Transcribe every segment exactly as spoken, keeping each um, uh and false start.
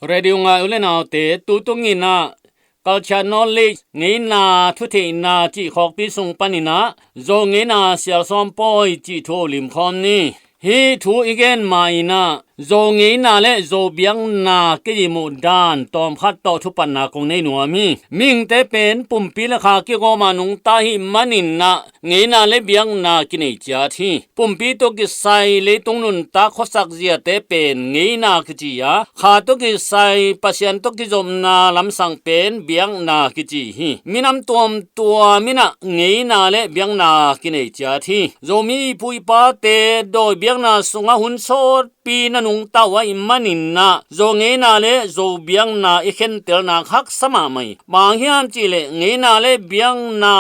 Radio ngai u le naute, tu tungin ah culture knowledge, ngeina thutheihna cih khawkpi sung panin ah Zo ngeina sial sawm pawi cih thu limkhawm ni. Hih thu i gen ma-in ah Zo ngeina le Zo biakna kei muh dan tawmkhat tawh thupatna kong nei nuam hi. Mihingte pen pumpi le kha kigawm a nungta ahih manin ah ngeina le biakna kinei ciat hi. Pumpi tawh kisai leitung nuntak khuasak ziate pen ngeina kici a, kha tawh kisai Pasian tawh kizopna lamsang pen biakna kici hi. Minam tuamtuam in ah ngeina le biakna kinei ciat hi. Zomi i pu i pate dawi biakna sungah hun sawtpi na nungta uh ahih manin ah Zo ngeina le Zo biakna i khentelna haksa mahmah hi. Bang hang hiam cih leh ngeina le biakna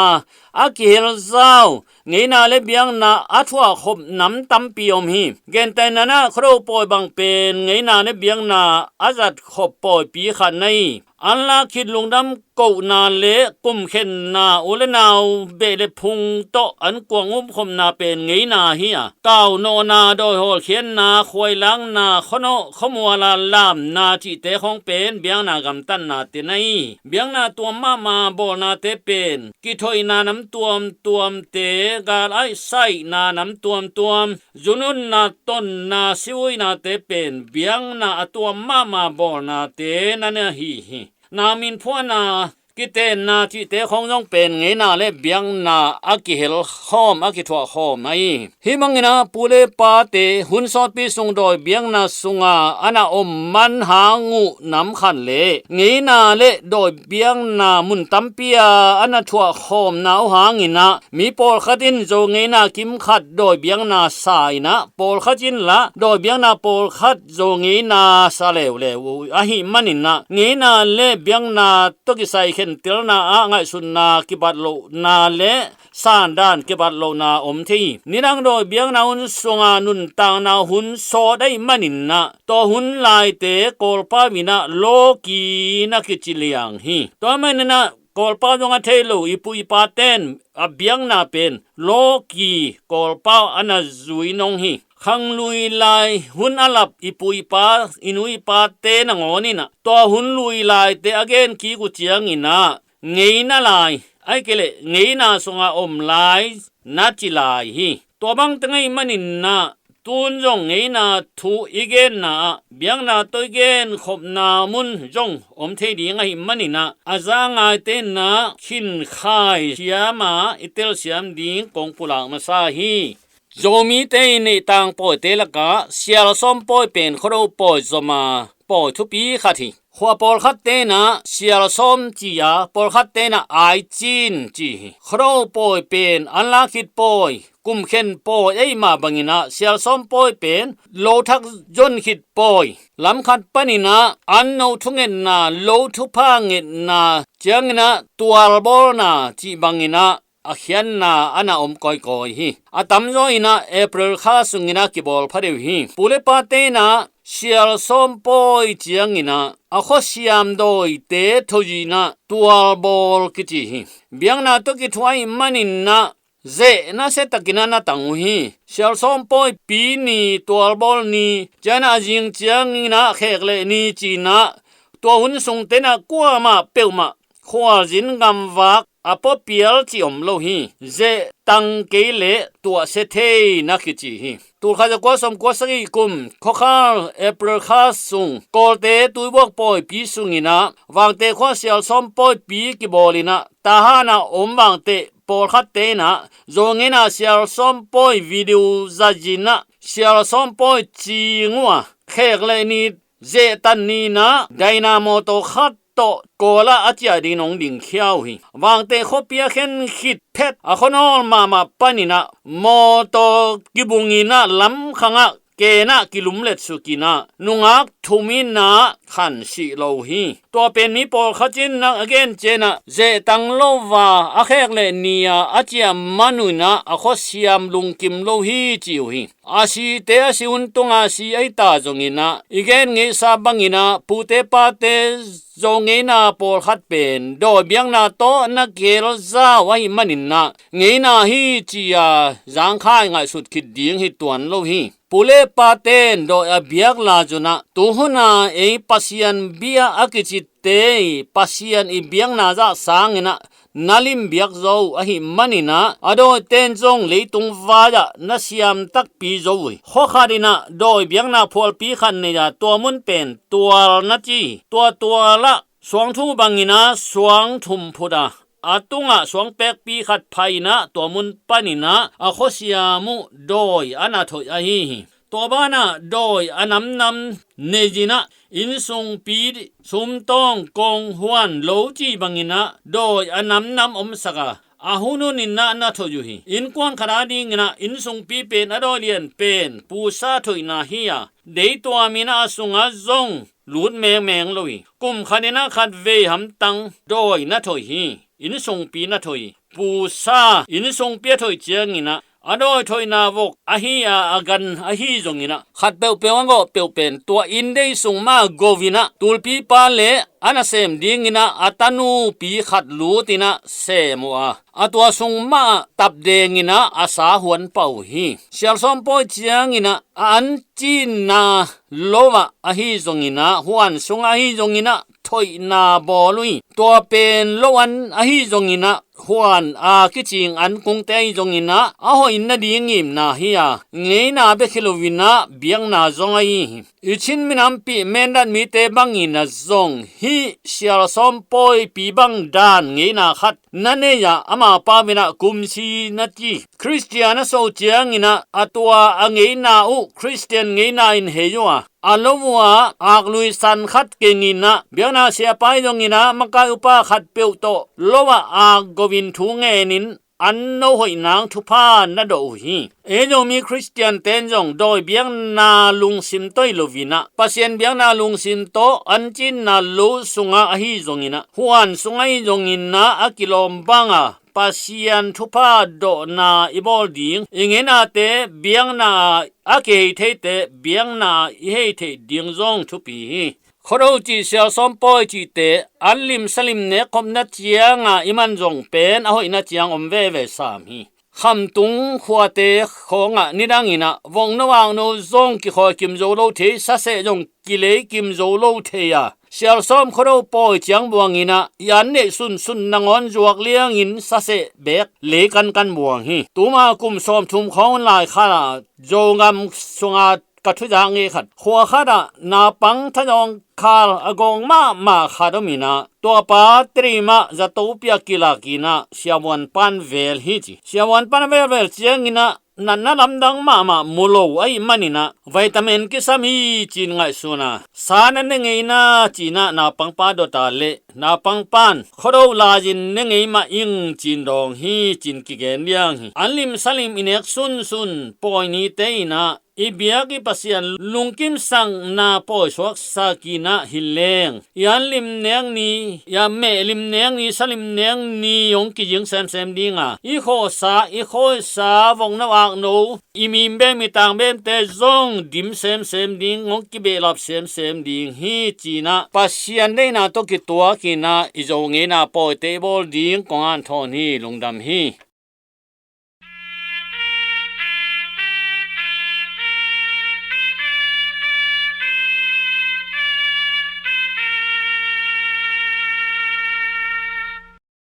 a kihel zau, ngeina le biakna a thuahkhop nam tampi om hi. Gentehna-in ah Khuado pawi bang pen ngeina le biakna a zatkhop pawipi khat na hi. An lak khit lungdam kohna le kumkhenna, u le nau beh le phung tawh an kuang umkhopna pen ngeina hi a, kaunawhna, dawi hawlkhiatna, khuailakna, khuanawh khuamuala lamna cihte khawng pen biakna gamtatnate na hi. Biakna tuam mahmah bawlnate pen kithoihna nam tuamtuamte, gal aihsaihna nam tuamtuam, zununna, tonna, siuinate pen biakna a tuam mahmah bawlnate na na hi hi. Nau min phuahna, kitenna cihte khawng zong pen ngeina le biakna a kihel khawm, a kithuah khawm ahi. Hih bangin ah pu le pate hun sawtpi sung dawi biakna sunga a na om man hang uh nam khat le ngeina le dawi biakna mun tampi a a na thuah khawmna uh hangin ah mi pawlkhat in Zo ngeina kim khat dawi biakna sa in ah, pawlkhat in lah dawi biakna pawlkhat Zo ngeina sa leuleu uh ahih manin ah ngeina le biakna tawh kisai khentelna ah ngaihsutna kibat lohna le sandan kibat lohna om thei hi. Nidang dawi biakna hun sunga nuntakna hun sawt ahih manin ah tua hun laite Kawlpau in ah lawki na kici liang hi. Tua manin ah Kawlpau zong a thei lo i pu i paten a biakna pen lawki Kawlpau a na zui nong hi. Khanglui lai hun a lap i pu i pa, i nu i pate nangawn in ah tua hun lui laite a gen kik uh ciangin ah ngeina lai, ahih kei leh ngeina sunga om lai na ci lai hi. Tua bang teng ahih manin ah tun zong ngeina thu i genna ah biakna tawh i genkhopna mun zong om thei ding ahih manin ah a za ngaite in ah khinkhai siam a i telsiam ding kong pulak masa hi. Zomite i neih tang pawite lakah sial sawm pawi pen Khuado pawi zom a pawi thupi khat hi. Khua pawlkhatte in ah sial sawm ci a, pawlkhatte in ah aicin ci hi. Khuado pawi pen an lak khit pawi, kumkhen pawi ahih mah bangin ah sial sawm pawi pen lo thak zon khit pawi. Lam khat panin ah an no thungetna, lo thupha ngetna ciangin ah tualbawlna cih bangin ah a khiatna a na om kawikawi hi. A tamzaw in ah April kha sungin ah kibawl phadeuh hi. Pu le pate in ah sial sawm pawi ciangin ah a khuasiam dawite thuzui in ah tualbawl kici hi. Biakna tawh kithuah ahih manin ah zeh nasia takin ah na tang uh hi. Sial sawm pawipi ni, tualbawl ni, ciangin ah a zing ciangin ah khek leh ni ci-in ah tua hun sungte in ah kuamah peuhmah khualzin gamvak a puapial cih om lo hi. Zeh tang kei leh tuahsia thei na kici hi. Tulkhat zakua sawmkua sagih kum khuakhal April kha sung Kawlte tuibuak pawipi sungin ah Vangteh khua sial sawm pawipi kibawl in ah Tahan ah om Vangteh pawlkhatte in ah Zo ngeina sial sawm pawi video zazin ah sial sawm pawi cing uh a, khek leh ni zehtan ni-in ah Dyna mawtaw khat tawh Kawl ah a ciah dingin hong dingkhia uh hi. Vangteh khuapi a khen khit phet a khuanawl mahmah panin ah mawtaw kibungin ah lamkhang ah ken ah kilumlet suk in ah nungak thum in ah khan sih lo uh hi. Tua pen mi pawlkhat in ah a gen ciang ah zeh tang lo a, a khek leh ni a a ciah man uh in ah a khuasiam lungkim lo hi ci uh hi. A site a si hun tunga si ahi ta zongin ah, i gen ngeisa bangin ah, pute pate Zo ngeina pawlkhat pen dawi biakna tawh na keel zau ahih manin ah, ngeina hi ci-a zangkhai ngaihsut khit ding hi tuan lo hi. Pu le paten dawi a biak lai un ah, tu hun a ei Pasian bia a kicite i Pasian i biakna zah sangin ah, na lim biak zo ahih manin ah, a dawiten zong leitung vai-ah na siam takpi zo uh hi. Khua khat in ah dawi biakna phualpi khat nei-a, tua mun pen tual na ci hi. Tua tual ah suangthu bangin ah suang thum phut a, a tungah suang pekpi khat phah in ah, tua mun panin ah a khuasiam uh dawi a na thoih ahi hi. Tua banah dawi a namnam nei-in ah, innsungpi, sumtawng, kong, huan, lo ci bangin ah dawi a namnam omsak a, a hun hunin ah na thoih uh hi. Innkuan khat adingin ah innsungpi pen a dawi lian pen pusa thoihna hi a, deituam in ah a sungah zong lut mengmeng lo hi. Kum khat in ah khatvei hamtang dawi na thoih hi. Innsungpi na thoih hi. Pusa innsungpi a thoih ciangin ah, a dawi thoihna vok ahi a, a gan ahi zongin ah, khat peuhpeuh a gawh peuh pen tua inn dei sung mah go in ah, tulpipa le a nasem dingin ah a tanupi khat lutin ah sem uh a, a tua sung mah ah tapdengin ah a sa huan pah uh hi. Sialsawm pawi ciangin ah, a an cinna lo ah ahi zongin ah, huan sung ahi zongin ah thoihna bawl uh hi. Tua pen lo an ahi zongin ah, huan a kicing an kungte ahi zongin ah, a hoih nading ngimna hi a, ngeina bek hi loin ah biakna zong ahi hi. I Chin minampi Mindat mite bangin ah zong hih Sialsawm pawipi bang dan ngeina khat na nei a, amapa min ah kumsi na ci. Khristian a suah ciangin ah, a tua a ngeina uh Khristian ngeina in hei uh a, a lo uh a, aklui san khat kengin ah, biakna siapa ahi zongin ah, makai upa khat peuh tawh lo ah ak go in thu ngenin, an no hoih nang thupha na dawh uh hi. Ei Zomi Khristian ten zong dawi biakna lungsim tawh hi loin ah, Pasian biakna lungsim tawh an cinna lo sungah ahi zongin ah, huan sungah ahi zongin ah, a kilawm bang a, Pasian thupha dawhna i bawl ding, i ngeinate biakna a, a kihei theite biakna i hei theih ding zong thupi hi. Khuado cih, Sialsawm pawi cihte an lim salim nek khopna cianga i man zong pen a hoihna ciang om veve sam hi. Khamtung khuate khawngah nidangin ah vokno akno zong kikhawi kim zo lo thei, saseh zong kilei kim zo lo thei a, Sialsawm Khuado pawi ciang buangin ah i an neih sunsun nangawn zuak liangin saseh beek lei kankan buang hi. Tuma kum sawmthum khawng hun lai khat ah Zogam sunga ka thuzak ngei khat, khua khatah naupang thazawng khal a gawng mahmah khat om in ah, tuapa Tedim ah zato piak kilakin ah siavuan pan vel hi ci. Siavuan pan a velvel ciangin ah natna lamdang mahmah mu lo ahih manin ah vitamin kisam hi ci-in ngaihsun a, sa na ne ngei na ci-in ah naupangpa dot a leh, naupangpan Khuado lai-in ne ngei mah ing ci-in dawng hi ci-in kigen liang hi. An lim salim i nek sunsun pawi nite in ah i biak i Pasian lungkimsakna pawi suaksak in ah hi leng, i an lim nek ni, i a meh lim nek ni, salim nek ni hong kizing semsem ding a, i khawhsa, i khawihsa, vokno akno, i mimbem, i tangbemte zong dim semsem ding, hong kibehlap semsem ding hi ci-in ah Pasian deihna tawh kituakin ah i Zo ngeina pawite i bawl ding kong hanthawn hi. Lungdam hi.